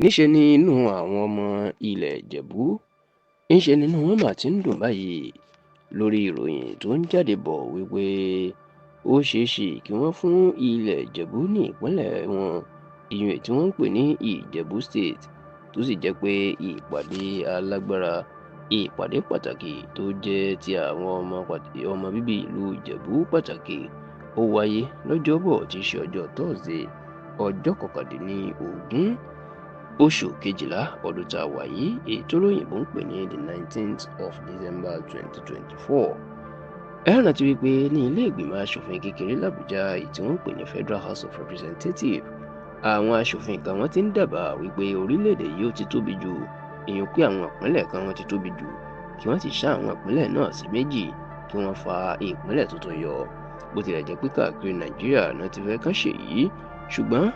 Níṣẹ́ ni inú àwọn ọmọ ilẹ̀ Ìjẹ̀bú, ńṣe nínú wọn mà ti ń dùn báyìí lórí ìròyìn tó ń jáde bọ̀ wípé ó ṣeé ṣe kí wọ́n fún ilẹ̀ Ìjẹ̀bú ní ìpínlẹ̀ wọn, ìyún èyí tí wọ́n ń pè ní Ìjẹ̀bú State, tó sì jẹ́ pé ìpàdé alágbára, ìpàdé pàtàkì tó jẹ́ ti àwọn ọmọ bíbí ìlú Ìjẹ̀bú pàtàkì ó wáyé lọ́jọ́bọ̀ tí í ṣe ọjọ́ Thursday, ọjọ́ 19 oṣù kejìlá ọdún tá a wà yìí, èyí tó lóyìnbó ń pè ní the 19th of December 2024. Ẹ rántí wípé ní ilé ìgbìmọ̀ asòfin kékeré làbújá, èyí tí wọ́n ń pè ní Federal House of Representatives, àwọn asòfin kan wọ́n ti ń dábàá wípé orílẹ̀-èdè yìí ó ti tóbi jù, èèyàn pé àwọn ìpínlẹ̀ kan wọ́n ti tóbi jù, kí wọ́n sì ṣá àwọn ìpínlẹ̀ náà sí méjì, kí wọ́n fa ìpínlẹ̀ tuntun yọ. Bó tilẹ̀ jẹ́ pé káàkiri Nàìjíríà náà ti fẹ́ kán ṣèyí, ṣùgbọ́n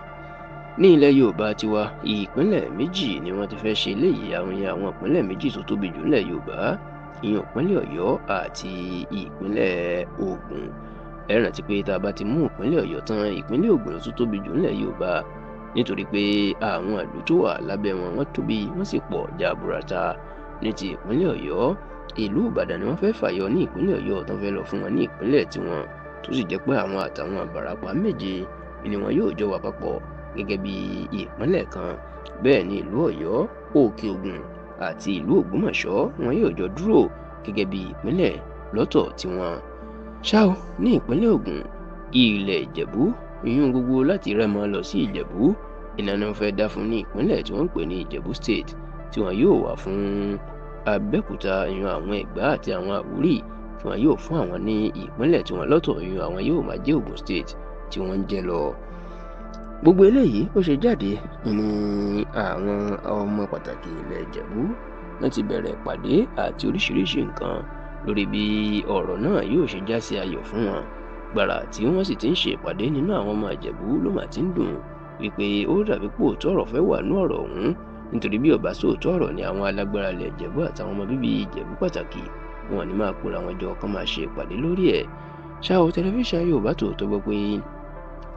ní ilẹ̀ Yorùbá tiwa, ìpínlẹ̀ méjì ni wọ́n ti fẹ́ ṣe eléyìí. Àwọn yẹn àwọn ìpínlẹ̀ méjì tó tóbi jù nílẹ̀ Yorùbá, ìyẹn ìpínlẹ̀ Ọ̀yọ́ àti ìpínlẹ̀ Ògùn. Ẹ rántí pé tá a bá ti mú ìpínlẹ̀ Ọ̀yọ́ tán, ìpínlẹ̀ Ògùn ló tún tóbi jù nílẹ̀ Yorùbá, nítorí pé àwọn ìlú tó wà lábẹ́ wọn, wọ́n tóbi, wọ́n sì pọ̀ jaburata. Ní ti ìpínlẹ̀ Ọ̀yọ́, ìlú Ìbàdàn ni wọ́n fẹ́ fàyọ ní ìpínlẹ̀ Ọ̀yọ́ tó fẹ́ lọ fún wọn ní ìpínlẹ̀ tiwọn, tó sì jẹ́ pé àwọn àtàwọn Ìbàràpá méje ni wọn yóò jọ wà papọ̀ gẹ́gẹ́ bí ìpínlẹ̀ kan. Bẹ́ẹ̀ ni ìlú Ọ̀yọ́, Òkè Ògùn àti ìlú Ògbómọ̀ṣọ́ wọn yóò jọ dúró gẹ́gẹ́ bí ìpínlẹ̀ lọ́tọ̀ tiwọn. Ṣá o, ní ìpínlẹ̀ Ògùn, ilẹ̀ Ìjẹ̀bú, ìyún gbogbo láti Rẹ́mọ lọ sí Ìjẹ̀bú, iná ni wọ́n fẹ́ dá fún ní ìpínlẹ̀ tí wọ́n ń pè ní Ìjẹ̀bú State, tí wọn yóò wà fún Abẹ́òkúta, ìyún àwọn Ẹ̀gbá àti àwọn Àwórì, tí wọn yóò fún àwọn ní ìpínlẹ̀ tiwọn lọ́tọ̀, ìyún àwọn yóò máa jẹ́ Ògùn State tí wọ́n ń jẹ́ lọ. Gbogbo eléyìí ó ṣe jáde ní àwọn ọmọ pàtàkì ilẹ̀ Ìjẹ̀bú wọ́n ti bẹ̀rẹ̀ ìpàdé àti oríṣiríṣi nǹkan lórí bí ọ̀rọ̀ náà yóò ṣe já sí ayọ̀ fún wọn. Gbàrà tí wọ́n sì ti ń ṣe ìpàdé, nínú àwọn ọmọ Ìjẹ̀bú ló mà ti ń dùn wípé ó dàbí pé òótọ́ ọ̀rọ̀ fẹ́ wà ní ọ̀rọ̀ ọ̀hún, nítorí bí ó bá sóòótọ́ ọ̀rọ̀ ni àwọn alágbára ilẹ̀ Ìjẹ̀bú àtàwọn ọmọ bíbí Ìjẹ̀bú pàtàkì wọn ní máa pera wọn jọ kán máa ṣe ìpàdé lórí ẹ̀. Ṣá o, tẹlifíṣàn Yorùbá Tòótọ́ gbọ́ pé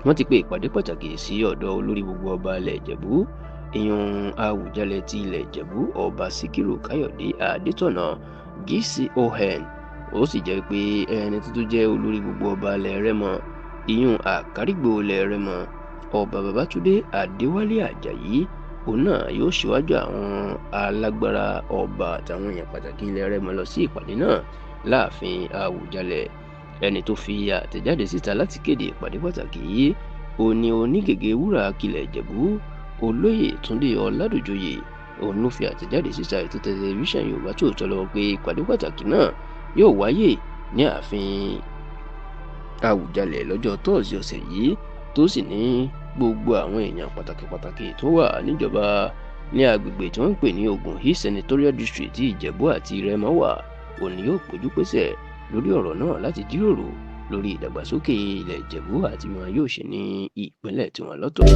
wọ́n ti pe ìpàdé pàtàkì sí ọ̀dọ̀ olórí gbogbo ọba ilẹ̀ Ìjẹ̀bú, ìyún Àwùjalẹ̀ ti ilẹ̀ Ìjẹ̀bú, Ọba Síkírù Káyọ̀dé Adétọ̀nà GCON. Ó sì jẹ́ pé ẹni tó tún jẹ́ olórí gbogbo ọba ilẹ̀ Rẹ́mọ, ìyún Àkárìgbò ilẹ̀ Rẹ́mọ, Ọba Babátúndé Adéwálé Àjàyí, òun náà yóò ṣíwájú àwọn alágbára ọba àtàwọn èèyàn pàtàkì ilẹ̀ Rẹ́mọ lọ sí ìpàdé náà láàfin Àwùjalẹ̀. Ẹni tó fi àtẹ̀jáde síta láti kéde ìpàdé pàtàkì yìí, ó ní onígègé wúrà kílẹ̀ Ìjẹ̀bú, Olóyè Túndé Ọládùnjoyè. Òun ló fi àtẹ̀jáde síta ètò tẹlifíṣàn Yorùbá Tòótọ́ lọ́wọ́ pé ìpàdé pàtàkì náà yóò wáyé ní ààfin Àwùjalẹ̀ lọ́jọ́ Tọ́sídẹ̀ẹ́ ọ̀sẹ̀ yìí, tó sì ní gbogbo àwọn èèyàn pàtàkì pàtàkì tó wà níjọba ní agbègbè tí wọ́n ń pè ní Ògùn East Senatorial District tí Ìjẹ̀bú àti Rẹ́mọ wà, òun ni yóò péjú pésẹ̀ lórí ọ̀rọ̀ náà láti jíròrò lórí ìdàgbàsókè ilẹ̀ Ìjẹ̀bú àti bí wọn yóò ṣe ní ìpínlẹ̀ tiwọn lọ́tọ̀.